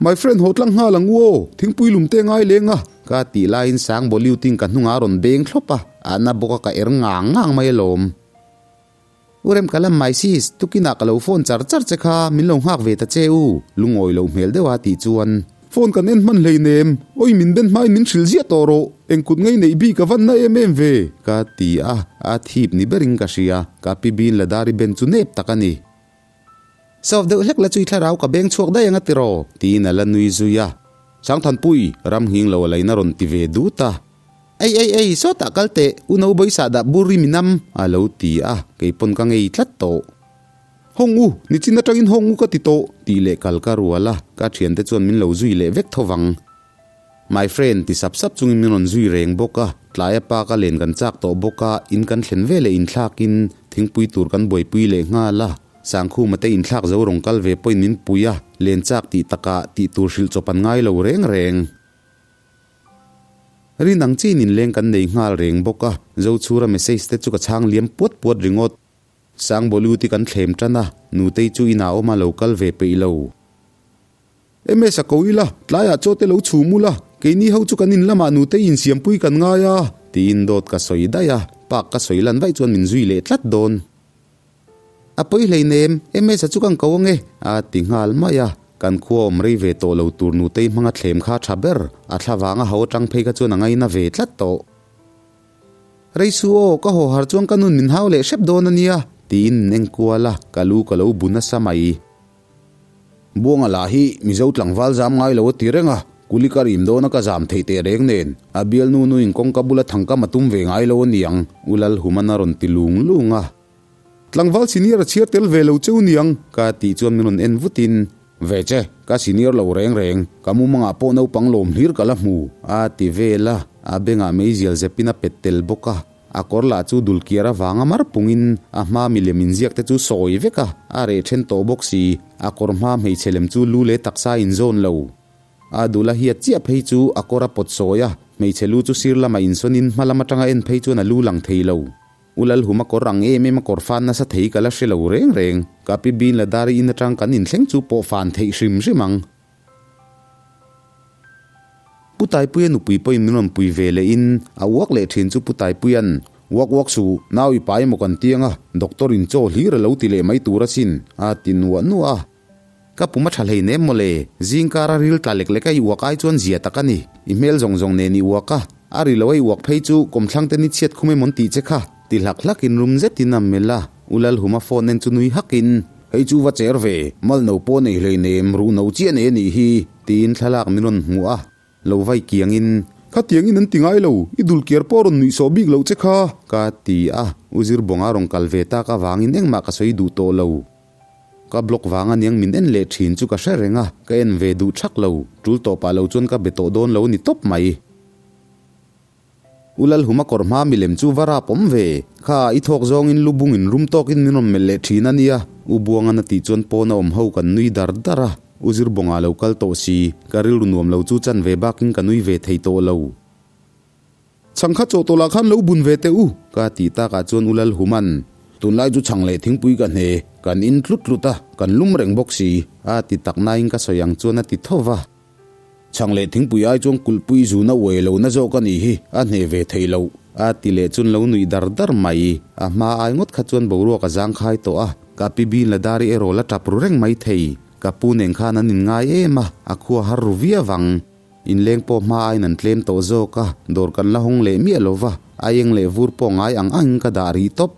My friend haw tlang nghal ang u aw, thingpui lum te ngai leng a. Ka tih laiin sang Bollywood-in ka hnungah a rawn beng thlawp a, a na bawk a ka er ngang ngang mai alawm. U Rem ka lam mai sis, tukinah ka lo phone char char che kha, min lo nghak ve ta che u, lungawi loh hmel deuh a tih chuan. Phone kan en hman hleinem, oi min ben hmain min hrilh ziah tawh rawh, eng kut ngei neih bik a van na em em ve. Ka ti a, a thip ni berin ka hria, ka pi bin Ladari ben chu nep tak a ni. Sawp deuh hlek la chu i thlarau ka beng chhuak daih ang a tiraw? Tiin a la nui zui a. Sangthanpui, ram nghing lo a lain a rawn ti ve dut a. Ei ei ei, sawtah kal teh, u no bawisa dah bur i minam, a lo ti a, kei pawn ka ngei tlat tawh. Hawng u, nichin atangin hawng u ka ti tawh, tih leh kal ka rual a, ka thiante chuan min lo zui leh vek tho vang. My friend, ti sap sap chungin min rawn zui reng bawk a, tlaia pa ka len kan chak tawh bawk a, in kan thlen veleh inthlakin thingpui tur kan buaipui leh nghal a, Sangkhuma te inthlak zo rawn kal ve pawhin min pui a, len chak tih takah tih tur hrilh chawp an ngai lo reng reng. Rin ang chiin inleng kan nei nghal reng bawk a, Zochhura message te chu ka chhang liam puat puat ringawt. Sangbawluti kan thlem tan a, Nutei chu inah awm a lo kal ve peih lo. MS a ko ila, tlaiah chaw te lo chhum ula, keini ho chu kan in lamah nutei insiampui kan ngai a. Tiin dawt ka sawi daih a, park ka sawi lan vaih chuan min zui leh tlat dawn. A pawi hleinem, MS a chu kan ko ange, a ti nghal mai a. Kan khua awm rei ve tawh lo tur nutei hmanga thlem kha a tha ber, a thla vanga ho atang phei kha chuan a ngaina ve tlat tawh. Rei su aw, ka haw har chuan ka nun min hau leh hrep dawn a nia, tiin min enkual a, ka lu ka lo bu nasa mai. Buanga lah hi Mizo tlangval zam ngai lo a ti reng a, kuli ka rim dawn a ka zam theih teh reng nen, a bialnu nu in kawngka bula thangkam a tum ve ngai lo a niang, U Lalhuman a rawn ti lung lung a. Tlangval senior a chhiar tel ve lo cheu niang. Ka tih chuan min rawn en vutin, Ve che, ka senior lo reng reng, ka mumangah pawh naupang lawm hlir ka la hmu, a ti vel a, a bengah meizial zepin a pet tel bawk a. A kawr lah chu dul kiar avanga mar pungin a hma milem inziak te chu sawi vek a, a reh then tawh bawk si. A kawr hma hmeichhe lem chu lu leh taksa inzawn lo. A dul a hiat chiah phei chu a kawr a pawt sawi a, hmeichhe lu chu sir lamah insawnin hma lam atanga en phei chuan a lu lang thei lo. U Lalhuma kawr ang em em a kawr fan nasa thei ka la hre lo reng reng. Ka pi Bin la Dari in atang kan inthleng chu pawh fan theih hrim hrim ang. Pu Taipuia nupui pawhin min rawn pui ve lehin a uak leh thin chu Pu Taipuia'n, Uak uak suh, nau i pai emaw kan tiang a, doctor in chaw hlir a lo ti leh mai tur asin, a ti nuah nuah a. Ka pum a tha hleinem maw le, zingkara ril tla lek lek a i uak ai chuan zia tak a ni, i hmel zawng zawng nen i uak a, a ri lo a i uak phei chu kawmthlang te ni chhiat khum emawn tih che kha, ti hlak hlakin rum zetin a melh a, U Lalhuma phone en chu nui hakin, Hei chu va cher ve, mal no pawh nei hleinem, ruh no chiah nei a nih hi, tiin thlalak min rawn hmuh a, lo vai kiangin. Khatiangin an ti ngai lo, i dul kiar pawh rawn nuih sawh bik loh che kha. Ka ti a, U Zirbawnga rawn kal ve tak avangin engmah ka sawi duh tawh lo. Ka block vang aniang min en leh thin chu ka hre reng a, ka en ve duh thak lo, tul tawpah lo chuan ka be tawh dawn lo ni tawp mai. U Lalhuma kawr hma milem chu va rap awm ve, kha i thawk zawngin lu bungin rum tawkin min rawn melh leh thin a nia, U Buangan a tih chuan pawn a awm ho kan nui dar dar a, U Zirbawnga lo kal tawh si, ka rilru nuam lo chu chan ve bakin ka nui ve thei tawh lo. Chhang kha chaw tawlah khan lo bun ve teh u. Ka tih takah chuan U Lalhuman, Tunlai chu chhang leh thingpui ka hne, kan in tlut tlut a, kan lum reng bawk si, a ti tak nain ka sawi ang chuan a ti tho va. Chhang leh thingpui ai chuan kulhpui zuna uai lo na zawk a nih hi, a hne ve thei lo. A ti leh chun lo nuih dar dar mai. A hma ai ngawt kha chuan boruak a zangkhai tawh a, ka pi bin la dari erawh la tap ru reng mai thei. Ka pu nen khan an inngai em a, a khua har ru viau ang. Inleng pawh hma aiin an tlem tawh zawk a, dawr kan la hawng leh miah lo va, a eng leh vur pawh ngai ang angin ka dah rih tawp.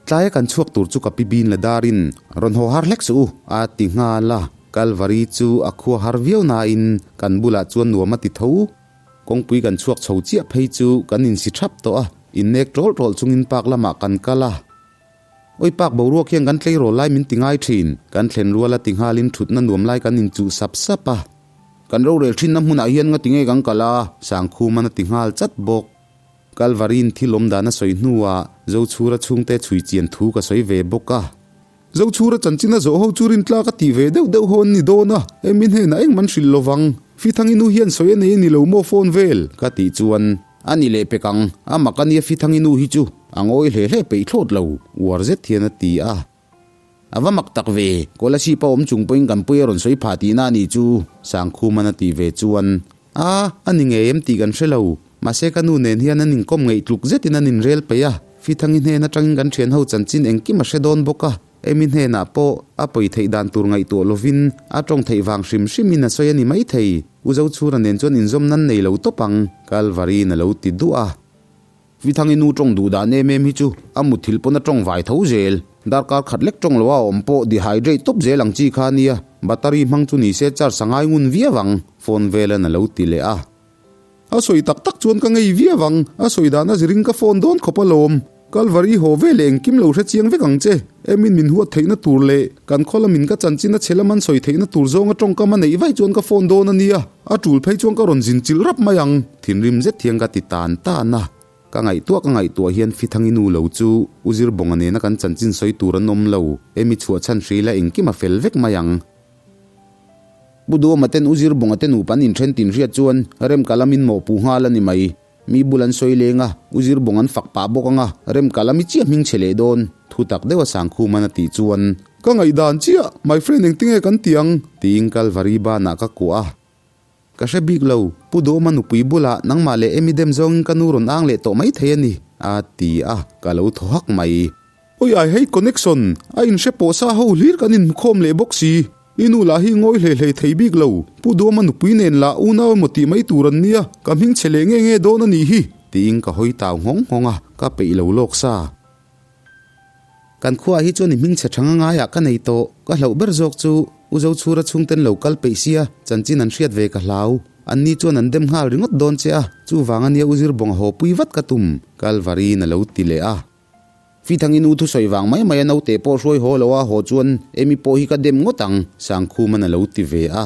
Tlaia kan chhuak tur chu ka pi bin la darin, Rawn haw har hlek suh u, a ti nghal a. Kalvari chu a khua har viau nain kan bulah chuan nuam a ti tho. Kawngpui kan chhuak chho chiah phei chu kan insi thap tawh a, innek tawlh tawlh chungin park lamah kan kal a. Oi pak boruak hian kan tleirawl lai min ti ngai thin, kan thlen rual a ti nghalin thutna nuam lai kan inchuh sap sap a. Kan rorel thinna hmunah hian nga tinge kan kal a? Sangkhuman a ti nghal chat bawk. Kalvarin thil awm dan a sawi hnuah Zochhura chhungte chhui chian thu ka sawi ve bawk a. Zochhura chanchin a zawh ho chu rintlak a tih ve deuh deuh ho an ni dawn a, emi hnenah engmah an hrilh lovang. Fithangi nu hian sawi a nei a ni lo maw phone vel? Ka tih chuan A ni leh pek ang, a mak a nia Fithangi nu hi chu a ngawi hle hle peih thlawt lo, uar zet hian a ti a. A va mak tak ve, Kolasib a awm chung pawhin kan pui a rawn sawi phah tihna a nih chu, Sangkhuman a tih ve chuan. A, a ni ngei em tih kan hre lo, mahse ka nu nen hian an inkawm ngeih tluk zetin an inrel peih a, Fithangi hnen atangin kan thianho chanchin engkim a hre dawn bawk a, Emi hnenah pawh a pawi theih dan tur ngaihtuah lovin a tawng theih vang hrim hrimin a sawi a ni maithei. U Zochhura nen chuan inzawm nan nei lo tawp ang, Kalvari'n a lo ti duah a. Vithangi nu tawng duh dan em em hi chu a mutthilh pawn a tawng vai tho zel. Darkar khat lek tawng loa a awm pawh dehydrate tawp zel ang chi kha a nia. Battery hmang chu ni se charge a ngai ngun viau ang, phone velan a lo ti leh a. A sawi tak tak chuan ka ngei viau ang, a sawi dan a zirin ka phone dawn khawp alawm. Kalvari haw ve leh engkim lo hre chiang vek ang che. Emin min huat theihna tur leh kan khaw lamin ka chanchin a chhe lam an sawi theihna tur zawnga tawngkam a neih vaih chuan ka phone dawn a nia, a tul phei chuan ka rawn zin chilh rap mai ang. Thinrim zet hian ka ti tan tan a, ka ngaihtuah ka ngaihtuah hian Fithangi nu lo chu U Zirbawnga nena kan chanchin sawi tur an awm lo, Emi chhuah chhan hrila engkim a fel vek mai ang. Pu Duama ten U Zirbawnga te nupa an inthen tin hriat chuan Remkala min mawhpuh nghal a ni mai. Mi bul an sawi leng a, U Zirbawng an fak pah bawk ang a, Remkala mi chiah hming chhe leh dawn. Thu tak deuh a Sangkhuman a tih chuan. Ka ngaihdan chiah, my friend engtinge kan ti ang? Tiin Kalvari banah ka kuah a. Ka hre bik lo, Pu Duama nupui bulah nangmah leh Emi dem zawngin ka nu rawn ang leh tawh mai thei a ni, a ti a, ka lo thaw hak mai. Oi I hate connection, a inhre pawh sa ho hlir kan inhmukhawm leh bawk si. I nu lah hi ngawi hlei hlei thei bik lo, Pu Duama nupui nen lah unau emaw tih mai tur an nia, ka hming chhe leh nge nge dawn a nih hi. Tiin ka hawi tau nghawng nghawng a, ka peih lo lawk sa. Kan khuaah hi chuan i hming chhe thang a ngaiah ka nei tawh, ka hlauh ber zawk chu U Zochhura chhungten lo kal peih sia, chanchin an hriat ve ka hlau. Anni chuan an dem nghal ringawt dawn che a, chuvang a nia U Zirbawnga haw pui vat ka tum, Kalvari'n a lo ti leh a. Fithang i nu thusawi vang mai mai a naute pawh hruai haw lo a haw chuan Emi pawh hi ka dem ngawt ang, Sangkhuman a lo ti ve a.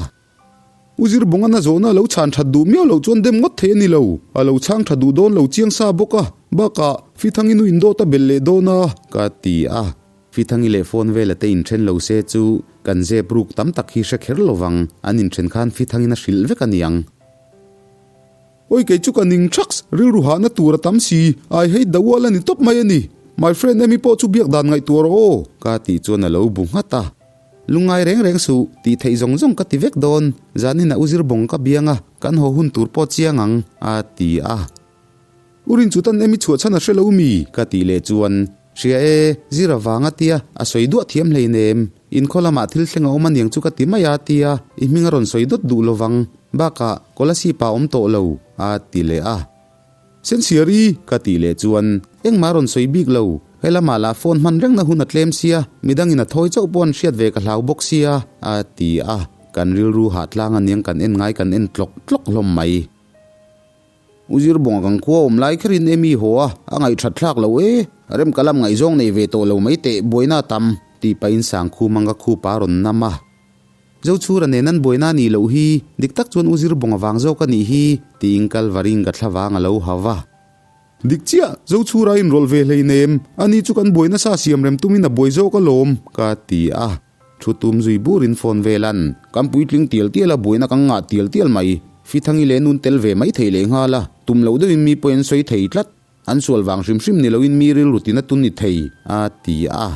U Zirbawnga'n a zawhna a lo chhan that duh miau loh chuan dem ngawt thei a ni lo, a lo chhang tha duh dawn lo chiang sa bawk a, bakah Fithangi nu indawt a belh leh dawn a. Ka ti a, Fithangi leh phone vela te inthen lo se chu kan zep ruk tam tak hi hre kher lovang, an inthen khan Fithangin a hrilh vek a niang. Oi kei chu ka ning thaks, rilru hahna tur a tam si, I hate the world a ni tawp mai a ni. My friend Amy pawh chu biak dan ngaihtuah rawh aw. Ka tih chuan a lo bu nghat a. Lungngai reng reng suh, tih theih zawng zawng ka ti vek dawn, zanin a u zir bawng ka biang a, kan haw hun tur pawh chiang ang, a ti a. U rin chu tan Amy chhuah chhan a hre lo mi? Ka tih leh chuan, Hria e, zir avang a tia, a sawi duah thiam hleinem. In khaw lamah thil thleng a awm aniang chu ka ti mai a tia, i hming a rawn sawi dawt duh lovang. Bakah, Kolasib ah awm tawh lo, a ti leh a. Sensiari! Ka tih leh chuan, engmah a rawn sawi bik lo. He lamah lah phone hman rengna hun a tlem sia, midangin a thawi chauh pawh an hriat ve ka hlau bawk sia, a ti a. Kan rilru hah tlang aniang kan en ngai kan en tlawk tlawk hlawm mai. U Zirbawnga kan khua awm lai kherin Amy haw a, a ngaihthat thlak lo e, rem ka lam ngaihzawng nei ve tawh lo mai teh, buaina a tam, tih pahin Sangkhum anga khupa a rawn nam a. Zochhura nen an buaina a nih loh hi, dik tak chuan U Zirbawnga vang zawk a nih hi, tiin Kalvarin ka thla vang a lo hau va. Dik chiah, Zochhura a inrawlh ve hleinem, ani chu kan buaina sa siam rem tumin a buai zawk alawm, ka ti a. Thu tum zui burin phone vel an kan puitling tial tial a, buaina kan ngah tial tial mai. Fithangi leh nun tel ve mai thei leh nghal a, tum loh deuhin mi pawhin an sawi thei tlat. An sual vang hrim hrim ni loin mi rilru tina tun ni thei, a ti a.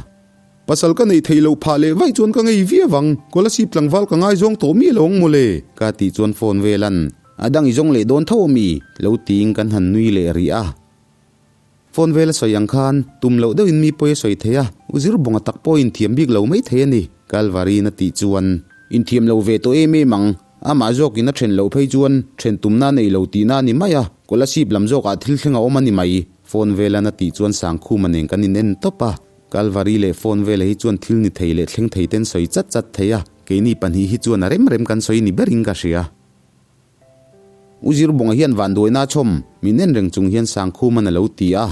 Pasal ka neih theih loh phah leh vaih chuan ka ngei viau ang, Kolasib tlangval ka ngaizawng tawh miah lo ang mawle. Ka tih chuan phone vel an. A dang i zawng leh dawn tho a mi? Lo tiin kan han nui leh rih a. Phone vel a sawi ang khan tum loh deuhin mi pawi a sawi thei a, u zir bawnga tak pawh inthiam bik lo mai thei a ni, Kalvari'n a tih chuan. Inthiam lo ve tawh em em ang, amah zawkin a then loh phei chuan then tumna a nei lo tihna a ni mai a, Kolasib lam zawkah thil thleng a awm a ni mai, Phone velan a tih chuan Sangkhuma nen kan in en tawp a. Kalvari leh phone vela hi chuan thil ni thei leh thleng thei ten sawi chat chat thei a, keini pahnih hi chuan a rem rem kan sawi ni berin ka hria. U Zirbawnga hian vanduaina a chhawm, min en reng chung hian Sangkhuman a lo ti a.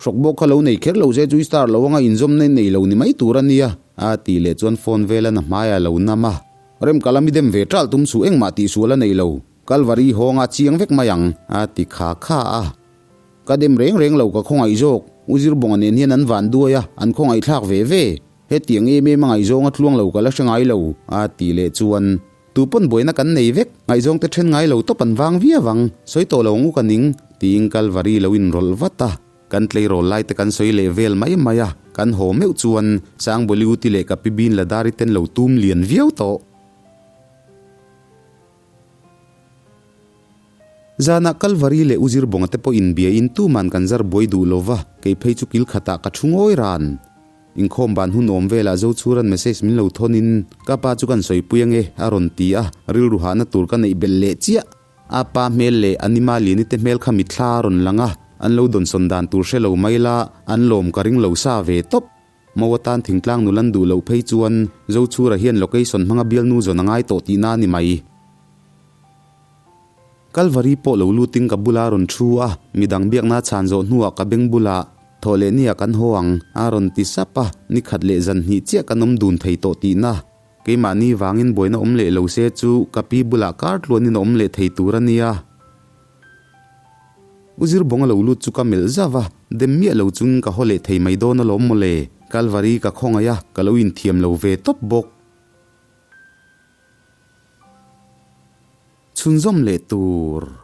Hrawk bawk kha lo nei kher lo se chu i star lo anga inzawmna i nei lo ni mai tur a nia, a tih leh chuan phone velan a hmaiah a lo nam a. Remka lam i dem ve ṭalh tum suh engmah tihsual a nei lo, Kalvari hawnga chiang vek mai ang, a ti kha kha a. Ka dem reng reng lo ka khawngaih zawk, U Zirbawnga nen hian an van duai a, an khawngaihthlak ve ve. Hetiang em em a ngaihzawng a tluang lo ka la hre ngai lo, a tih leh chuan Tu pawn buaina kan nei vek, ngaihzawng te then ngai lo tawp an vang viau ang, sawi tawh lo ang u ka ning, tiin Kalvari lo inrawlh vat a. Kan tleirawl lai te kan sawi leh vel mai mai a, kan haw meuh chuan Sangbawli uti leh ka pi bin Ladari ten lo tum lian viau tawh. Zanah Kalvari leh U Zirbawnga te pawh inbiain tuman kan zar buai duh lo va, kei phei chu kil khatah ka thu ngawi ran. Inkhawm ban hun awm velah Zochhuran message min lo thawn in, Ka pa chu kan sawipui ange, a rawn ti a, rilru hahna tur ka neih belh leh chiah. A pa hmel leh Anima Liani te hmel kha mitthla a rawn lang a, an lo dawnsawn dan tur hre lo mai la, an lawm ka ring lo sa ve tawp. Mo atan thingtlang nul an duh loh phei chuan Zochhura hian location hmanga bialnu zawn a ngai tawh tihna a ni mai. Kalvari pawh lo lutin ka bula rawn thu a, midang biakna chhan zawh hnuah ka beng bulah thawh leh nia kan haw ang a rawn ti sap a, ni khat leh zan hnih chiah kan awm dun thei tawh tihna. Keimahni vangin buaina awm leh lo se chu ka pi bulah kar tluanin a awm leh thei tur a nia. U Zirbawnga lo lut chu ka melh zauh a, dem miah lo chungin ka haw leh thei mai dawn alawm mawle. Kalvari ka khawngaih a, ka lo inthiam lo ve tawp bawk. Chhunzawm leh tur.